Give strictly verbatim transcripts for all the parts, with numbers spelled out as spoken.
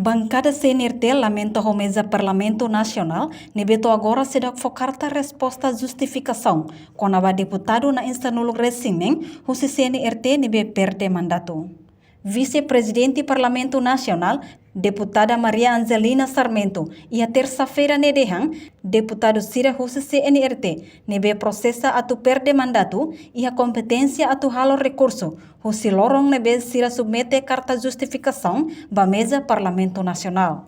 Bankada C N R T lamenta ho meza Parlamentu Nasionál ne'ebé to'o agora seidauk fó karta resposta justifikasaun kona-ba deputadu na'in sanulu-resin-neen husi C N R T ne'ebé perde mandatu. Vise-Prezidente Parlamentu Nasionál, Deputada Maria Angelina Sarmento, iha tersa-feira ne'e dehan, deputadu sira husi C N R T ne'ebé prosesa atu perde mandatu iha kompeténsia atu halo rekursu husi loron ne'ebé sira submete karta justifikasaun ba meza Parlamentu Nasionál.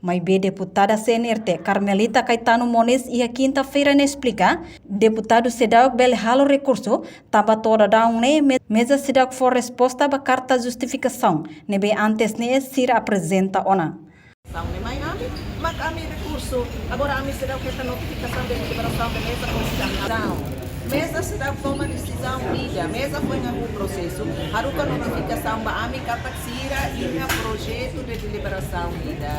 Maibé deputada C N R T Carmelita Caetano Moniz iha kinta-feira ne'e esplika, deputadu seidauk bele halo rekursu, tanba to'o daudaun ne'e me-, meza seidauk fó resposta ba karta justifikasaun ne'ebé antes ne'e sira aprezenta ona. Saun ne'e mai ami, mak ami rekursu. Agora ami seidauk hetan notifikasaun de deliberasaun de meza konstitusionál. Meza seidauk toma desizaun ida, meza foin hahú prosesu, haruka notifikasaun ba ami katak sira iha projetu de deliberasaun ida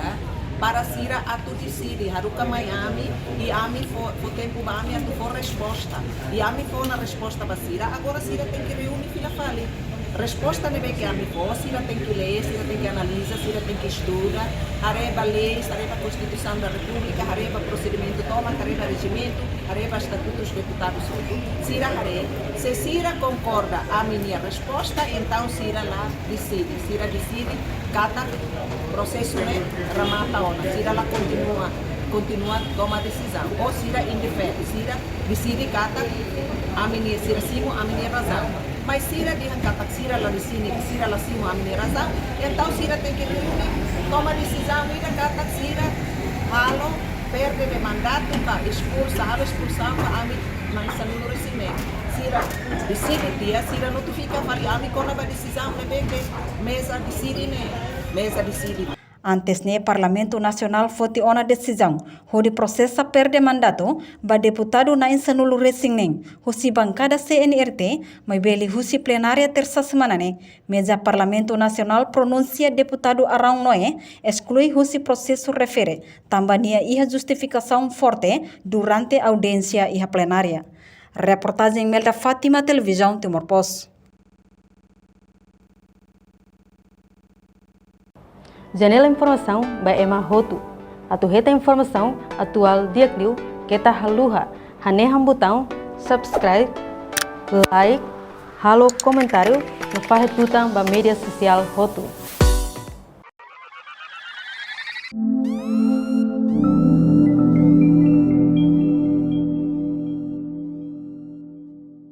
para sira atu deside, haruka mai ami, i ami fó, fó tempu ba ami atu fó resposta. I ami fó ona resposta ba sira, agora sira tenke reúne fila fali. Resposta ne'ebé ke ami fó, sira tenke lee, sira tenke analiza, sira tenke estuda, haree ba leis, haree ba Konstituisaun da Repúblika, haree ba prosedimentu tomak, haree ba rejimentu, haree ba estatutus deputadus hotu. Sira haree, se sira konkorda ami-nia resposta, entaun sira la deside, sira deside katak prosesu ne'e remata ona, sira la kontinua, kontinua toma desizaun, ou sira indifere, sira deside katak ami-nia, sira simu ami-nia razaun. Mas sira dehan katak sira la deside, sira la simu ami-nia razaun, entaun sira tenke reúne, toma desizaun ida katak sira halo perde de mandatu ka espulsa, halo espulsaun ba ami na'in sanulu-resin-neen. Sira deside tiha, sira notifika fali ami kona-ba desizaun ne'ebé ke meza deside ne'e, meza deside. Antes ne'e Parlamentu Nasionál foti ona desizaun hodi prosesa perde mandatu ba deputadu na'in sanulu-resin-neen husi bankada C N R T, maibé liuhusi plenária tersa semana ne'e, meza Parlamentu Nasionál pronunsia deputadu Arão Noé esklui husi prosesu refere, tanba nia iha justifikasaun forte durante audiénsia iha plenária. Reportajen Melda Fátima, Televizaun Timor Post. Janela informasaun ba ema hotu. Atu hetan informasaun atuál di'ak liu, keta haluha hanehan butaun subscribe, like, halo komentáriu no fahe tutan ba média sosiál hotu.